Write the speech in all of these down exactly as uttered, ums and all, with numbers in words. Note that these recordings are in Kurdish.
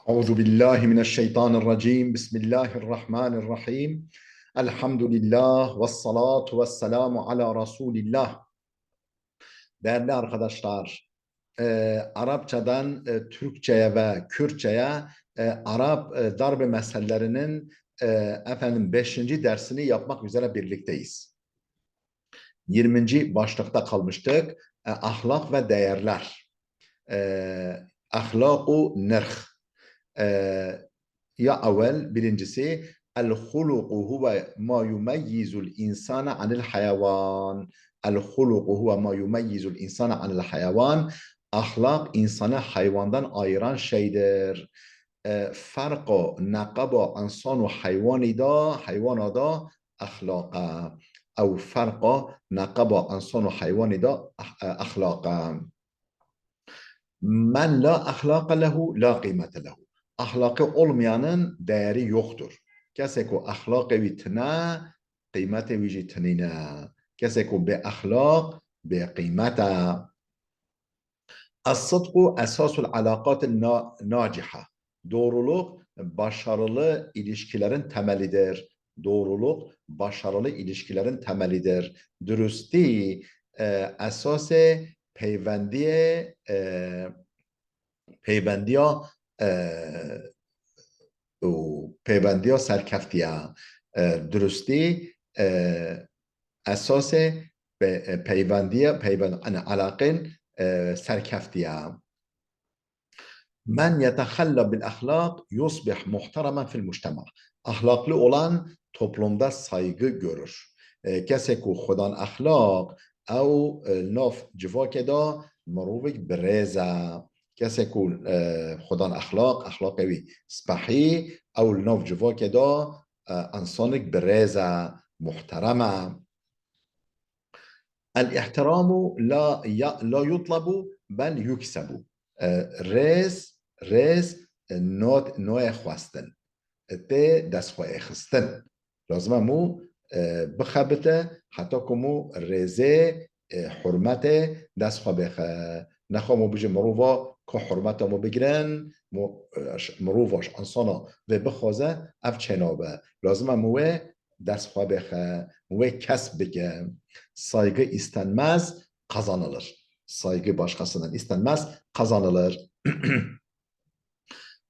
Euzu billahi mineşşeytanirracim. Bismillahirrahmanirrahim. Elhamdülillah ve salatu ve selamu ala Resulillah. Değerli arkadaşlar, e, Arapçadan, e, Türkçeye ve Kürtçeye, e, Arap, e, darbe meselelerinin, e, efendim, beşinci dersini yapmak üzere birlikteyiz. Yirminci başlıkta kalmıştık. E, ahlak ve değerler. E, ahlak û nirx. E, ya ewel, birincisi, el-huluku huve ma yumeyyizul insane anil hayawan. El-huluku huve ma yumeyyizul insane anil hayawan. Ahlak insanı hayvandan ayıran şeydir. E, ferqa neqeba insan û heywanî da, heywana da ahlaq e. Ew ferqa neqeba insan û heywanî da ah-, e, ahlaq e. Men la ahlaqe lehu la qîmete lehu. Ahlakı olmayanın değeri yoktur. Kesê ku ahlaqê wî tine, qîmetê wî jî tinîne. Kesê ku bê ahlaq, bê qîmet e. Es-sidqu esasul alaqatil na-, naciha. Doğruluk başarılı ilişkilerin temelidir. Doğruluk başarılı ilişkilerin temelidir. Dürüstî, e, esasê peyvendiyê, e, peyvendiya, e, û peyvendiya serkeftiye. E, dürüstî, e, esasê pe-, e, peyvendiye, peyvend-, yani alaqên, e, serkeftiye. Men yetehella bil ahlak yusbih muhteremen fil mujtema. Ahlaklı olan toplumda saygı görür. E, kesê ku xwedan ahlak, ew, e, nav civakê de mirovek birêz e. Kesê ku, e, xwedan ahlak, ahlakê wî spehî, ew li nav civakê de, e, insanek birêz e, muhterem e. El-ihtiramu la ya-, la yutlabu bel yuksebu. E, rêz, rêz, e, not-, noye xwestin. E, tê destxweyê xistin. Lazim e mû, e, bixebite, heta ku mû rêzê, e, hurmetê destxwe bêxe. Nexwe mû bijî mirova ku hurmeta mû bigirin, mû, e, ş-, mirova ji insana vê bixwaze, ev çênabe. Lazim e mû wê destxwe bêxe, wê kesb bike. Saygı istenmez, kazanılır. Saygı başkasından istenmez, kazanılır.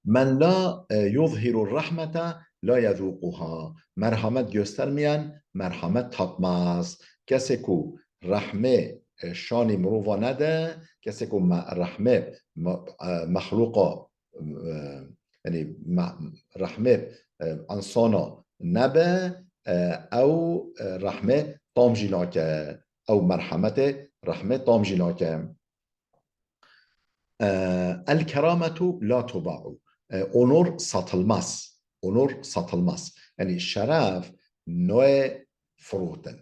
Men la, e, yuzhiru rahmete la yezuquha. Merhamet göstermeyen merhamet tatmaz. Kesê ku rehmê, e, şanî mirova nede, kesê ku me-, rehmê me-, e, mexluqa, e, yani me-, rehmê, e, insana nebe, e, ew, e, rehmê tam jî nake. Ew merhemetê rehmê tam jî nake. E, el kerametu la tuba'u. E, onur satılmaz. Onur satılmaz. Yani şeref noye firotin.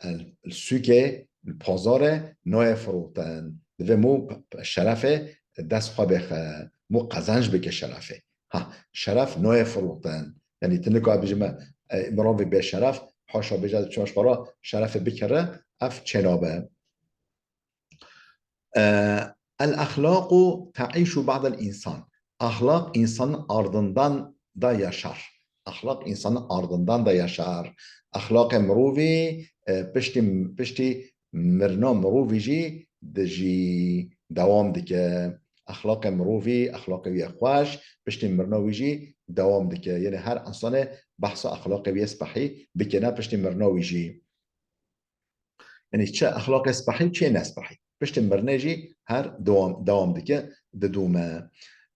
El, el sûkê, el pazarê noye firotin. Divê mû p-, p-, şerefê dest xwe bêxe. Mû qezenc bike şerefê. Ha, şeref noye firotin. Yani tu nika bijî me, e, mirovê bê şeref, haşa bêje çaş xwe ra şerefê bikere, ev çênabe. E, el-ahlaqu te'îşu ba'del insan. Ahlak insanın ardından da yaşar. Ahlak insanın ardından da yaşar. Ahlakê mirovî, e, piştî, piştî mirina mirovî jî dijî, dewam dike. Ahlakê mirovî, ahlakê wî yê xweş, piştî mirina wî jî dewam dike. Yanî her insanê behsa ahlakê wî yê spehî bike, ne piştî mirina wî jî. Yanî çi exlaqê spehî û çi yê nespehî. Piştî mirinê jî her dewam, dewam dike, didûme.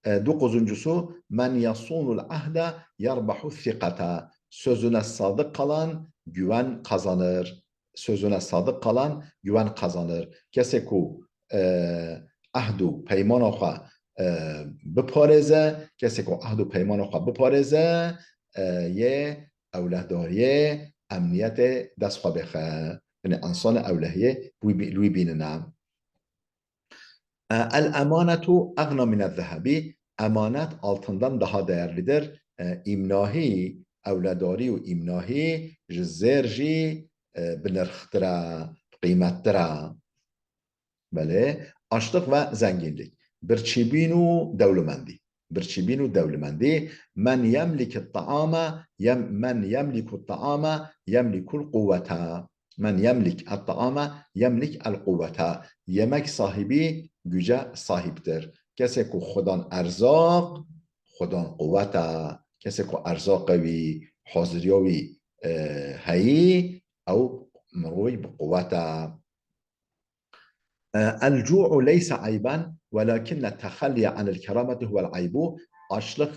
E, du quzuncusu, men yasunul ahde yerbahu thiqete. Sözüne sadık kalan güven kazanır. Sözüne sadık kalan güven kazanır. Kesê ku, e, ehd û peymana xwe, e, biparêze, kesê ku ehd û peymana xwe biparêze, e, yê ewlehdariyê, emniyetê dest xwe bêxe. Yanî insana ewlehiyê wî bî-, li wî bînine. E, el emanetu egna mine zehebi, emanet altından daha değerlidir. E, îmnahî, ewledarî û îmnahî ji zêr jî, e, bi nirxtir e, bi qîmettir e. Belê, açlık ve zenginlik. Birçîbîn û dewlemendî. Birçîbîn û dewlemendî. Men yemliki taama, yem, men yemliku taama, yemlikul quwweta. Men yemlik et-taama, yemlik el-quwweta. Yemek sahibî güce sahiptir. Kesê ku xudan erzaq, xudan quwweta. Kesê ku erzaqa wî, haziriya wî, e, heyî, ew mirovî bi quwweta. E, el-cu'u leyse eyben, welakinne tehellî anil kerameti huwel eybu. Açlık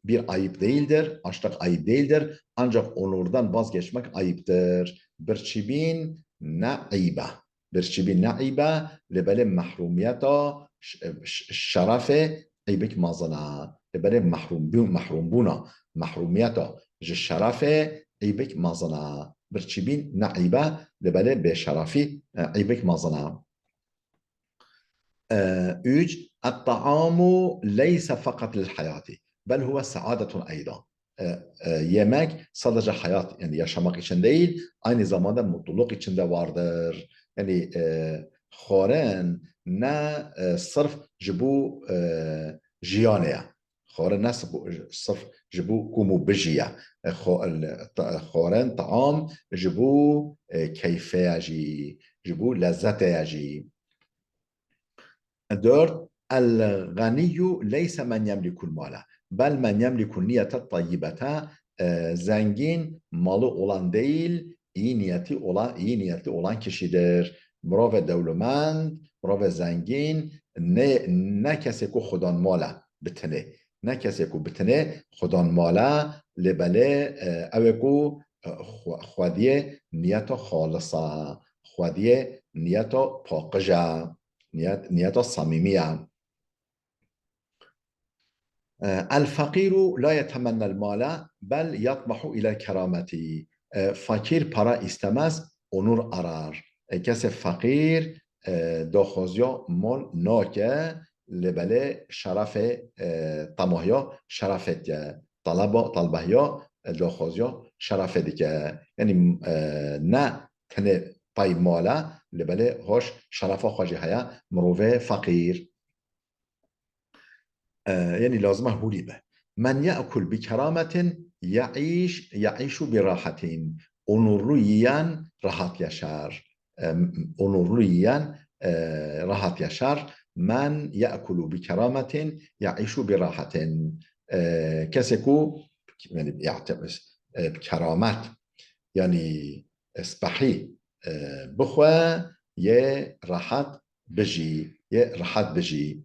bir ayıp değildir, açlık ayıp değildir. Ancak onurdan vazgeçmek ayıptır. Birçîbîn ne eybe. Birçîbîn ne eybe, lê belê mehrûmiyeta ş-, ş-, şerefê eybek mezin e. Lê belê mehrûmbû-, mehrûmbûna, mehrûmiyeta ji şerefê eybek mezin e. Birçîbîn ne eybe, lê belê bêşerefî, e, eybek mezin e. E, üç, et-taamu leyse fakat lil hayati, bel huve saadetun eydan. E, e, yemek sadece hayat, yani yaşamak için değil, aynı zamanda mutluluk için de vardır. Yani, e, xwarin ne, e, sırf ji bo, e, jiyanê ye. Xwarin ne sirf, sirf ji bo ku hûn bijiye. E, xwa-, el-, ta-, xwarin, taam ji bo, e, keyfê ye jî, ji bo lezzetê ye jî. Dört, el-ganiyyu leyse men yemlikul male, bel men yemlikun niyete tayyibete, e, zengin malı olan değil, iyi niyeti olan, iyi niyetli olan kişidir. Mirovê dewlemend, mirovê zengin, ne, ne kesê ku xudan mal e bi tenê. Ne kesê ku bi tenê xudan mal e, lê belê, e, ew ê ku, e, xwe-, xwediyê niyeta xalis e, xwediyê niyeta paqij e, niyet, niyeta samîmî ye. E, el-fakiru la yetemennel male, bel yatmahu ilel kerameti. E, fakir para istemez, onur arar. E, kesê fakir, e, daxwaziya mal nake, lê belê şerefê, e, temahiya şerefê dike. Taleba, talbehiya, e, daxwaziya şerefê dike. Yani, e, ne tenê pey mal e, lê belê hoş şerefa xwe jî heye, mirovê fakir. E, yani lazim e hûrî be. Men ye'kul bi kerametin ye'îş, ye'îşu bi rahetin. Onurlu yiyen rahat yaşar. E, onurlu yiyen, e, rahat yaşar. Men ye'kulu bi kerametin ye'îşu bi rahetin. E, kesê ku, yani, ya, e, bi keramet, yani, e, spehî, e, bixwe, yê rehet bijî, yê rehet bijî.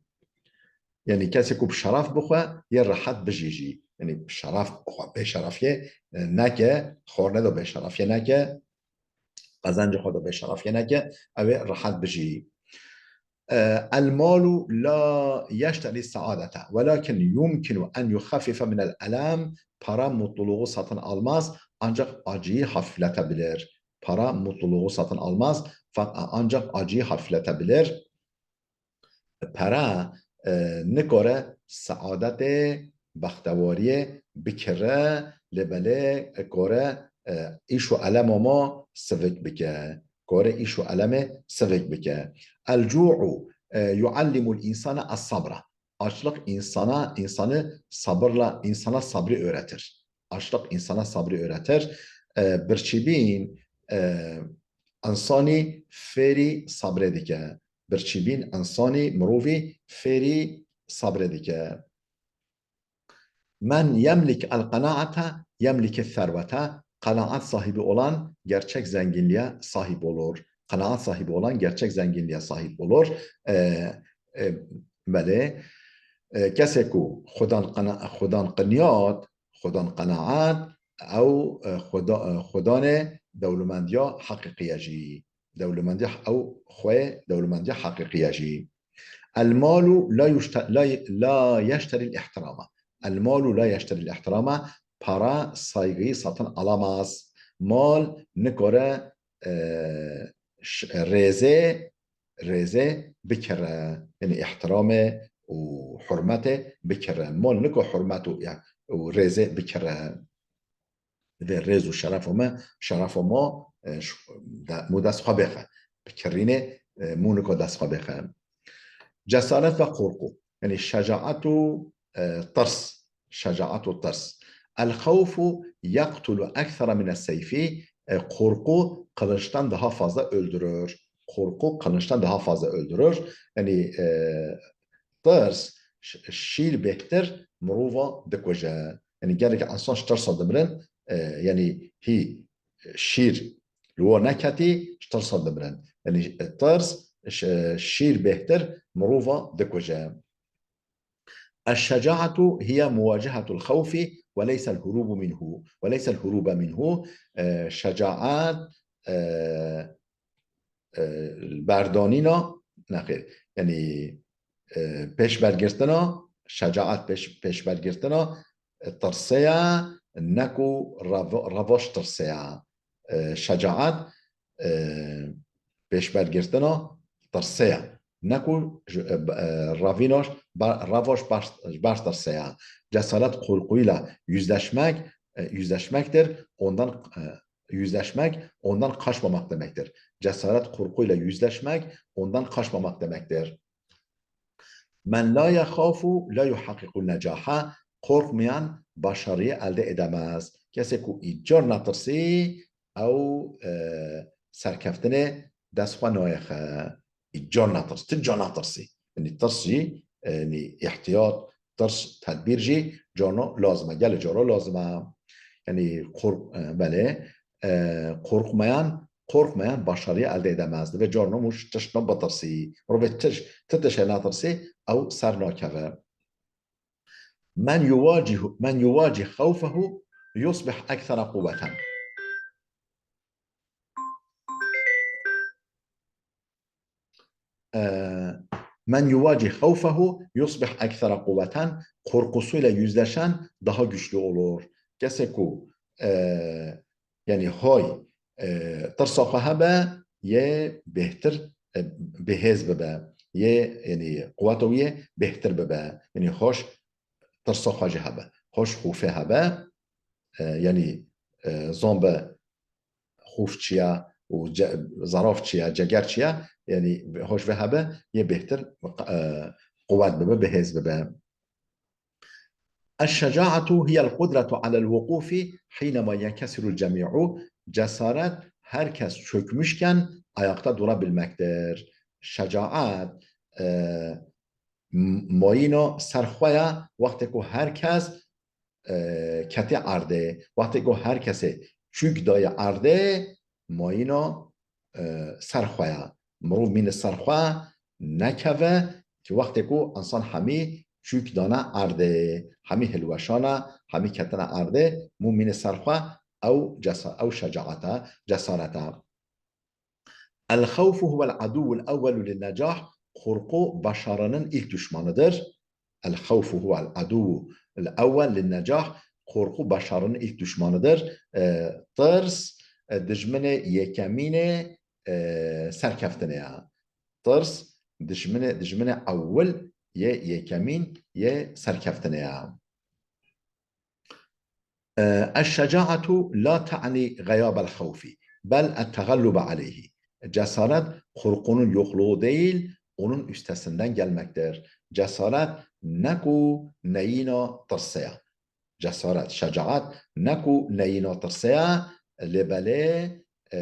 Yani kesê ku bi şeref bixwe, yê rehet bijî jî. Yani bi şeref bixwe, bêşerefiyê, e, neke, xwarine de bêşerefiyê neke, qezencê xwe de bêşerefiyê neke, ew ê rehet bijî. E, el-malu la yeşteri saadete, welakin yumkinu en yuxaffife minel elem. Para mutluluğu satın almaz, ancak acıyı hafifletebilir. Para mutluluğu satın almaz, fa-, ancak acıyı hafifletebilir. Para, e, nikare saadetê, bextewariyê bikire, lê belê kare, e, îş û elema ma sivik bike. Kare îş û elemê sivik bike. El-cu'u, e, yuallimul insane es-sabra. Açlık insana, insanı sabırla, insana sabrı öğretir. Açlık insana sabrı öğretir. E, birçîbîn, e, insanî fêrî sabrê dike. Birçîbîn insanî, mirovî fêrî sabrê dike. Men yemlik el-qenaate, yemlik servete. Qenaat sahibi olan gerçek zenginliğe sahip olur. Qenaat sahibi olan gerçek zenginliğe sahip olur. E, e, belê, e, kesê ku xudan qena-, xudan qiniyat, xudan qenaat, ew, e, xuda-, e, xudanê dewlemendiya heqîqiye jî. Dewlemendiya, ew xwê dewlemendiya heqîqiye jî. El-malu la yuşte-, la, la yeşteril ihtirama. El-malu la yeşteril ihtirama. Para saygıyı satın alamaz. Mal nikare, e, ş-, rêzê, rêzê bikire. Yani ihtiramê û hurmetê bikire. Mal niko hurmet û, ya, û rêzê bikire. Divê rêz û şerefa me, şerefa ma, e, ş-, de, mû dest xwe bêxe. Bi kirînê, e, mû niko dest xwe bêxe. Cesaret ve korku. Yani şecaet û, e, tirs. Şecaat û tirs. El-xewfu yeqtulu ekthera mine seyfi. E, korku kılıçtan daha fazla öldürür. Korku kılıçtan daha fazla öldürür. Yani, e, tirs, ş-, şîr bêhtir mirova dikuje. Yani, gelek insan ji tirsa dimirin, e, yani, hî şîr li we neketî, ji tirsa dimirin. Yani, e, tirs, ş-, şîr bêhtir mirova dikuje. Eşşecaetu hiye muwacehetul xewfi ve leysel hurubu minhu, ve leysel hurube minhu. E, şecaet, e, e, berdanîna, nexêr, yani, e, pêşbergirtina, şecaet pêş-, pêşbergirtina, e, tirsê ye, ne ku rev-, revaş tirsê ye. E, şecaet, e, pêşbergirtina tirsê ye. Ne ku ji, e, b-, e, revîna ber-, revaş ber, ber tirsê ye. Cesaret korkuyla yüzleşmek, e, yüzleşmektir. Ondan, e, yüzleşmek, ondan kaçmamak demektir. Cesaret korkuyla yüzleşmek, ondan kaçmamak demektir. Men la yexafu la yuhaqqiqu necaha, korkmayan başarıyı elde edemez. Kesê ku îcar netirsî, ew, e, serkeftinê dest xwe nayexe. Îcar netirs, ti ca netirsî. Yani tirs jî, e, yani ihtiyat, tirs, tedbîr jî carna lazim e. Gelê cara lazim e. Yani kork-, e, belê, e, korkmayan, korkmayan başarıyı elde edemez. Divê carna mûş tiştna bitirsî. Mirov ti tiş-, ti tiştê netirsî, ew ser nakeve. Men yuvacihu, men yuvaci xewfehu yusbih ekthera quwweten. E, men yuvaci xewfehu yusbih ekthera quwweten, korkusuyla yüzleşen daha güçlü olur. Kesê ku, e, yani hay, e, tirsa xwe hebe, yê bêhtir, e, bihêz bibe, yê, yani quweta wî yê bêhtir bibe. Yani hoş tirsa xwe jî hebe, hoş xûfê hebe, e, yani, e, zan be xûf çi ye û ce-, zeraf çi ye, ceger çi ye, yani hoş vê hebe, yê bêhtir, e, quwet bibe, bihêz bibe. Eşşecaetu hiyel qudretu alel wuqufi hinema yenkesirul cemi'u. Cesaret, herkes çökmüşken ayakta durabilmektir. Şecaet, e, m-, mayîna ser xwe ye, wextê ku her kes, e, ketê erdê, wextê ku her kesê çûk daye erdê, mayîna, e, ser xwe ye. Mirov mîne ser xwe nekeve, ki wextê ku insan hemî çûk dane erdê, hemî hilweşane, hemî ketine erdê, mû mîne ser xwe, ew cesa-, ew şecaet e, cesaret e. El-xewfu huwel aduvvul ewwelu linnecah, korku başarının ilk düşmanıdır. El-xewfu huwel aduvvul ewwel linnecah, korku başarının ilk düşmanıdır. E, tirs, e, dijminê yekemînê, e, serkeftinê ye. Tirs, dijminê, dijminê ewil yê yekemîn yê serkeftinê ye. E, eşşecaetu la te'ni geyabel xewfi, bel et-tegallube aleyhi. Cesaret, korkunun yokluğu değil, onun üstesinden gelmektir. Cesaret, ne ku neyîna tirsê ye. Cesaret, şecaet, ne ku neyîna tirsê ye, lê belê, e,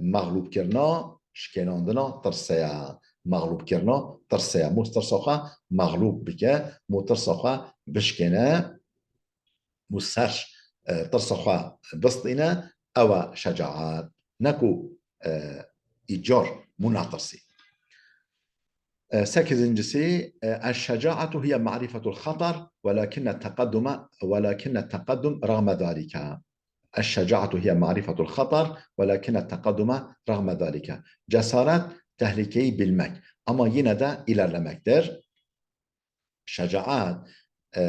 mexlûbkirina, şikênandina tirsê ye. Mexlûbkirina tirsê ye. Mû tirsa xwe mexlûb bike, mû tirsa xwe bişkêne. Mû ser, e, tirsa xwe bistîne, ew e şecaet. Ne ku, e, îcar mû netirsî. E, sekizincisi, e, eşşecaetu hiye ma'rifetul xatar, welakinne teqaddume, welakinne teqaddum rağme zalike. Eşşecaetu hiye ma'rifetul xatar, welakinne teqaddume rağme zalike. Cesaret, tehlikeyi bilmek, ama yine de ilerlemektir. Şecaet, e,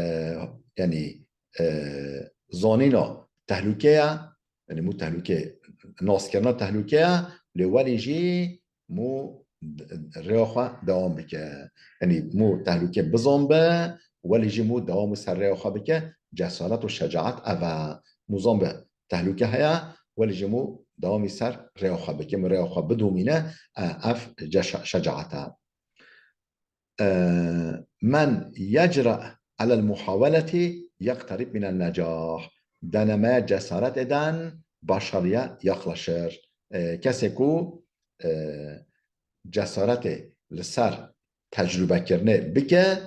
yani, e, zanîna tehlûke ye, yani mû tehlûke, naskirina tehlûke ye, lê welî jî mû rêya xwe dewam bike. Yani mû tehlûke bizan be, welî jî mû dewam ser rêya xwe bike, cesaret û şecaet ev e. Mû zan be tehlûke heye, welî jî mû dewamî ser rêya xwe bike, mû rêya xwe bidomîne, e, ev ce-, şe-, şecaet e. E, men yecra, على المحاولة يقترب من النجاح. Denemeye cesaret eden başarıya yaklaşır. E, kesê ku, e, cesaretê li ser tecrûbekirinê bike,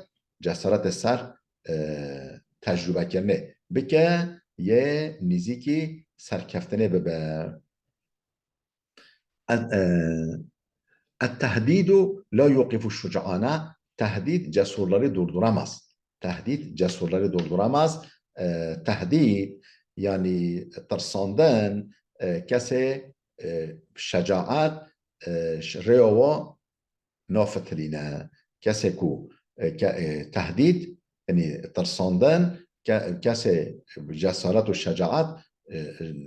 cesaretê ser, e, tecrûbekirinê bike, yê nîzîkî serkeftinê bibe. E, e, التهديد لا يوقف الشجعان. Tehdîd cesurları durduramaz. Tehdîd cesurları durduramaz. E, tehdîd, yani tirsandin, e, kesê, e, şecaet, e, ş-, rêya wa nafitilîne. Kesê ku, e, ke-, e, tehdîd, yani tirsandin, ke-, kesê cesaret û şecaet, e,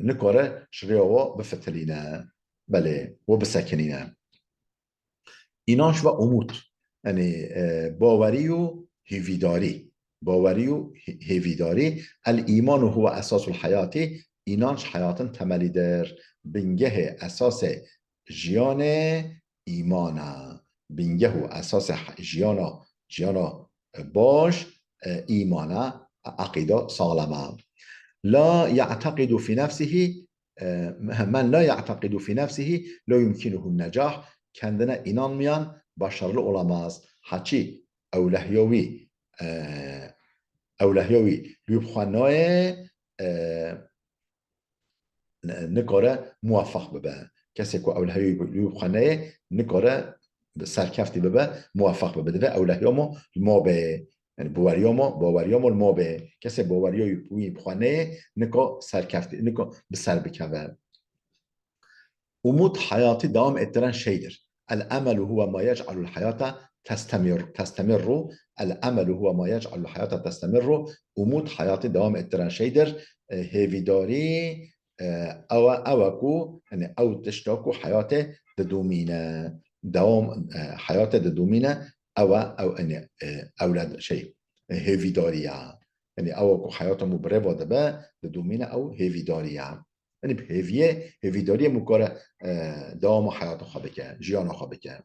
nikare ji rêya wa bifitilîne. Belê, we bisekinîne. İnanç ve umut. Yani, e, bawerî û hêvîdarî. Bawerî û hê-, hêvîdarî. El îmanu huve esasul hayatî. İnanç hayatın temelidir. Bingehê, esasê jiyanê îman e. Bingeh û esasê he-, jiyana, jiyana, e, baş, e, îman e, eqîda saxlem e. La ya'teqidu fî nefsihî, e, men la ya'teqidu fî nefsihî la yumkinuhu necah, kendine inanmayan başarılı olamaz. Haçî ewlehya wî, e, ewlehya wî li wî bi xwe nayê, e, n-, nikare muwefeq bibe. Kesê ku ewlehiyê wî bi xwe neyê, nikare bi serkeftî bibe, muwefeq bibe. Divê ewlehiya ma li ma bê. Yani baweriya ma, baweriya ma li ma bê. Kesê baweriya wî bi xwe neyê, nika serkeftî, nika bi ser bikeve. Umut hayatı devam ettiren şeydir. El emelu huve ma yec'alul hayata testemir, testemirru. El emelu huve ma yec'alul hayata testemirru. Umut hayatı devam ettiren şeydir. E, hêvîdarî, e, ew e, ew e ku, yani ew tişta ku hayatê didomîne. Dewam, e, hayatê didomîne. Ew e, ew, yani, e, ewlad, şey, e, hêvîdarî ya. Yani ew e ku hayata mû bi rê ve dibe, didomîne ew hêvîdarî ya. Yani bi hêviyê, hêvîdariyê mû kare, e, dewama heyata xwe bike, jiyana xwe bike.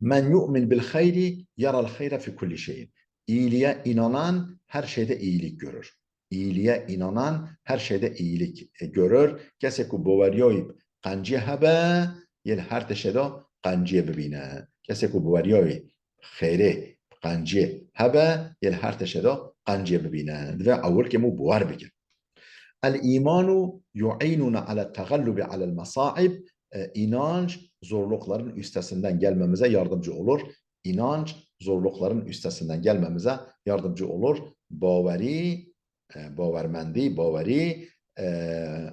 Men yu'min bil xeyri yerel xeyre fi kulli şeyin. İyiliğe inanan her şeyde iyilik görür. İyiliğe inanan her şeyde iyilik, e, görür. Kesê ku baweriyayî qenciyê hebe, yê li her tiştê de qenciyê bibîne. Kesê ku baweriyayî xêrê, qenciyê hebe, yê li her tiştê de qenciyê bibîne. Divê ewil ke mû bawer bike. El îmanu yu'înuna ala tegallubi alel mesaib. E, inanç zorlukların üstesinden gelmemize yardımcı olur. İnanç zorlukların üstesinden gelmemize yardımcı olur. Bawerî, e, bawermendî, bawerî, e,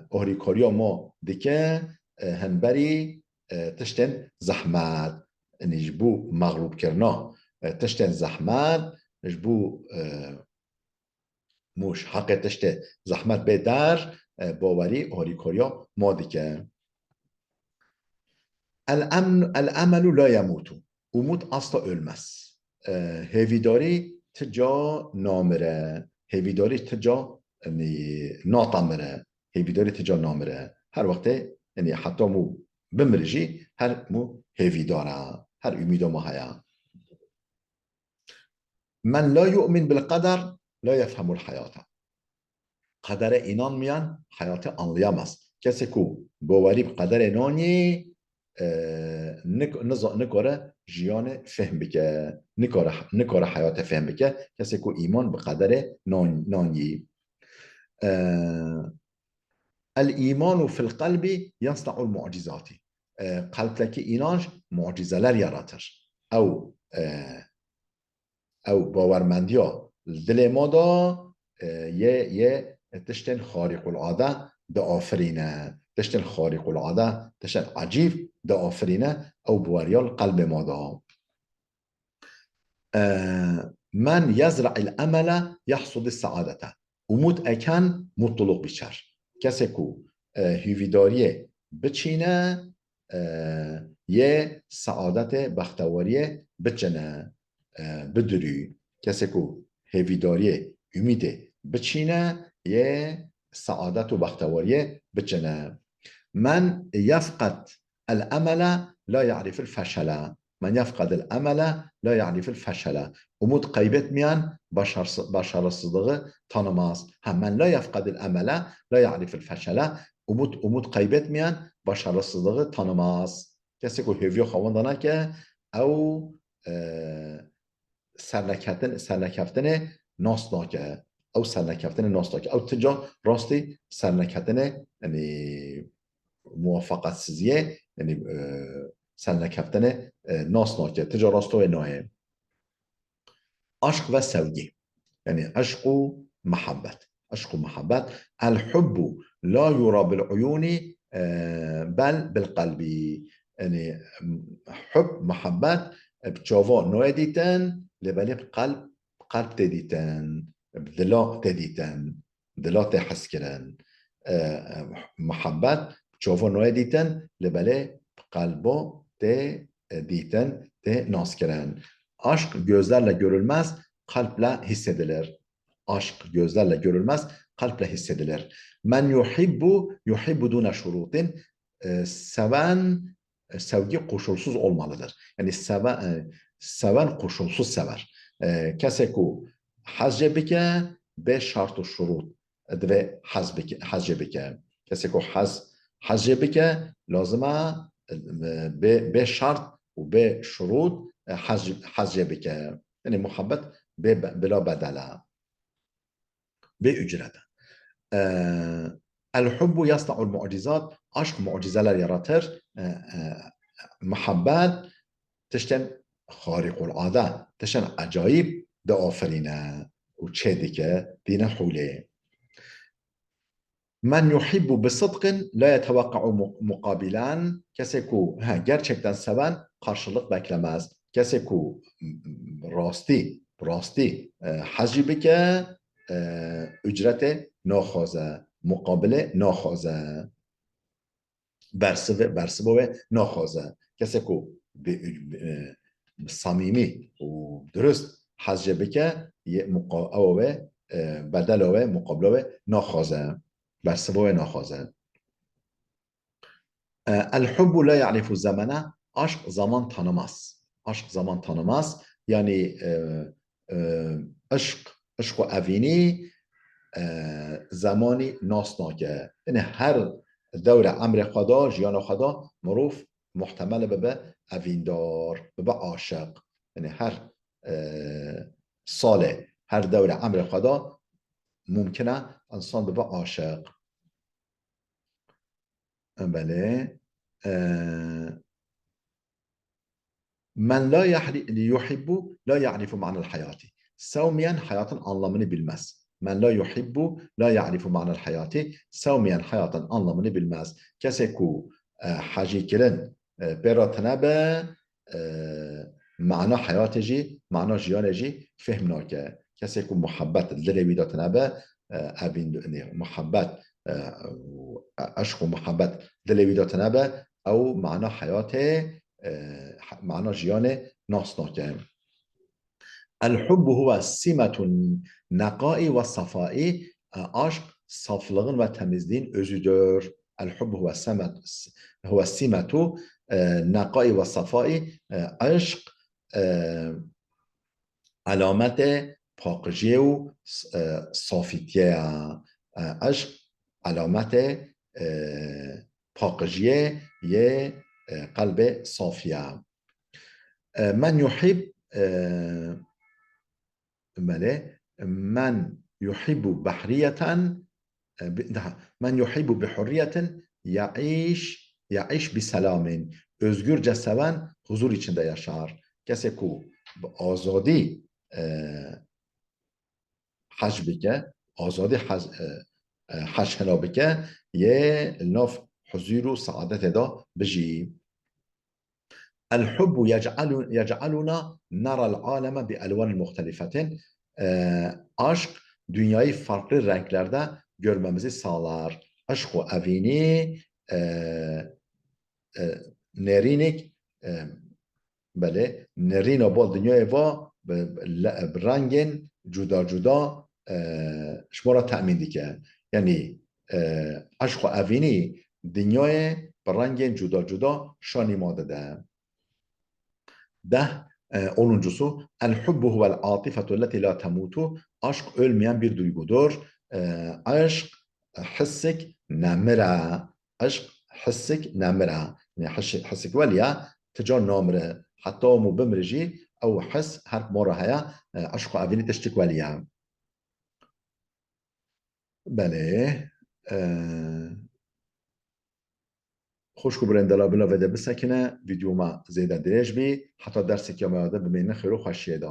ohrîkariya ma dike, e, hemberî, e, tiştên zehmet. Yanî ji bo mexlûbkirina, e, tiştên zehmet, ji bo, e, mûş heqê tiştê zehmet bê der, e, bawerî ohrîkariya ma dike. El emn-, el emelu la yemutu. Umut asla ölmez. E, hêvîdarî ti ca namire. Hêvîdarî ti ca, yanî, natamire. Hêvîdarî ti ca namire. Her wextê, yanî, heta mû bimire jî, her mû hêvîdar e. Her umîda ma heye. Men la yu'min bil qeder la yefhemul hayata. Qedere inanmayan hayatı anlayamaz. Kesê ku bawerî bi qederê nanî, e, nik-, niza-, nikare jiyanê fehm bike, nikare, nikare hayatê fehm bike. Kesê ku îman bi qederê nan-, nanî. E, El îmanu fil qelbi yasna'ul mu'cizati. E, qelbdeki inanç mucizeler yaratır. Ew, e, ew bawermendiya li dilê ma de, e, yê, yê tiştên xarîqulade diafirîne. Tiştên xarîqulade, tiştên ecîb diafirîne. Ew baweriya li qelbê ma de. E, men yezra'il emele yahsudis saadete. Umut eken mutluluk biçer. Kesê ku, e, hîvîdariyê biçîne, e, yê saadetê, bextewariyê biçine, e, bidirû. Kesê ku hêvîdariyê, umîdê biçîne, yê saadet û bextewariyê biçine. Men yefqed el emele la ya'rifil feşele. Men yefqedil emele la ya'rifil feşele. Umut kaybetmeyen başarsı-, başarısızlığı tanımaz. Ha, men la yefqedil emele la ya'rifil feşele. Umut, umut kaybetmeyen başarısızlığı tanımaz. Kesê ku hêviya xwe winda nake, ew, e, serneketin-, sernekeftinê nas nake. Ew sernekeftinê nas nake. Ew tinca rastî serneketinê, yanî muwafaqetsiziyê, yanî, e, sernekeftinê, e, nas nake. Tinca rasto wê nayê. Aşk ve sevgi. Yanî eşq û muhabbet. Eşq û muhabbet. El hubbu la yura bil uyuni, e, bel bil qalbi. Yanî, hub, muhabbet, e, bi çava nayê dîtin, lê belê bi qalb, qalb tê dîtin, bi dila tê dîtin, dila tê hezkirin. E, e, muhabbet bi çava nayê dîtin, lê belê bi qalbo tê, e, dîtin, tê naskirin. Aşk gözlerle görülmez, kalple hissedilir. Aşk gözlerle görülmez, kalple hissedilir. Men yuhibbu, yuhibbu dune şurutin. E, seven, e, sevgi koşulsuz olmalıdır. Yani seve-, e, seven koşulsuz sever. E, kesê ku hez jê bike, bê şart û şurût divê hez bike, hez jê bike. Kesê ku hez, hez jê bike, lazim e, e, bê, bê şart û bê şurût, e, hez, hez jê bike. Yani muhabbet bê be-, bila bedel e. Bê ücret e. E, el hubbu yasna'ul mu'cizat, aşk mucizeler yaratır. E, e, muhabbet tiştên xariqulade, tiştên ecayîb diafirîne û çêdike, dîne hûlê. Men yuhibbu bi sidqin la yetewekka'u mu-, muqabilen. Kesê ku, he, gerçekten seven karşılık beklemez. Kesê ku, m-, m-, rastî, rastî, e, hez jî bike, e, ücretê naxwaze, muqabilê naxwaze. Bersivê, bersiva wê naxwaze. Kesê ku bi, bi, e, bi samîmî û dirust hez jê bike, yê muqa-, ew wê, e, bedela wê, muqabila wê naxwaze. Bersiva wê naxwaze. E, el hubbu la ya'rifu zemene, aşk zaman tanımaz. Aşk zaman tanımaz. Yani, e, e, eşq, eşq û evînî, e, zemanî nas nake. Yani her dewre emrê xwe de, jiyana xwe de mirov muhtemel e bibe evîndar, bibe aşiq. Yani her, e, salê, her dewre emrê xwe de mumkin e insan bibe aşiq. Belê. E, men la yahri-, yuhibbu la ya'rifu ma'nel hayati. Sevmeyen hayatın anlamını bilmez. Men la yuhibbu la ya'rifu ma'nel hayati. Sevmeyen hayatın anlamını bilmez. Kesê ku, e, hecîkirin, e, pê re tine be, e, mana heyatê jî, mana jiyanê jî fehm nake. Kesê ku muhabbet dilê wî de tine be, e, evîn, yanî muhabbet, e, û eşq û muhabbet dilê wî de tine be, ew mana heyatê, e, he-, mana jiyanê nas nake. El hubbu huve simetun neqai ve safai. E, aşk saflığın ve temizliğin özüdür. El hubbu huve semet-, huve simetu, e, neqai ve safai. E, eşq, e, alametê paqijiyê û, e, safîtiyê ye. E, eşq alametê, e, paqijiyê yê, e, qelbê safî ye. E, men yuhib, e, belê, men yuhibbu behriyeten, e, bi-, daha, men yuhibbu bi hurriyetin yaiş, yaiş bi selamin. Özgürce seven huzur içinde yaşar. Kesê ku bi azadî, e, hec bike, azadî hec, e, e, hec hela bike, yê li nav huzur û saadetê de bijî. El hubbu yec'alu-, yec'aluna nara el aleme bi elwanin muhtelifetin. E, aşk dünyayı farklı renklerde görmemizi sağlar. Eşq û evînî, e, e, nêrînik, e, belê, nêrîna bal dinyayê va bi, bi le-, bi rengên cuda cuda, e, ji me re temîn dike. Yanî, e, eşq û evînî dinyayê bi rengên cuda cuda şanî ma dide. deh, e, onuncusu, el hubbu huvel atifetu leti la temutu, aşk ölmeyen bir duygudur. E, aşk hissek nemir e. Aşk hissek nemir e. Yani his-, hissek weliya, tica namire. Hatta mu bimri jî, ew his her mora heye, e, aşk û evînî tiştik weliya. Belê. E, Xwişk û birên delal bila vê de bisekine, vîdeo me zêde dirêj bî. Heta dersekê me de bimînin xêr û xweşiyê de.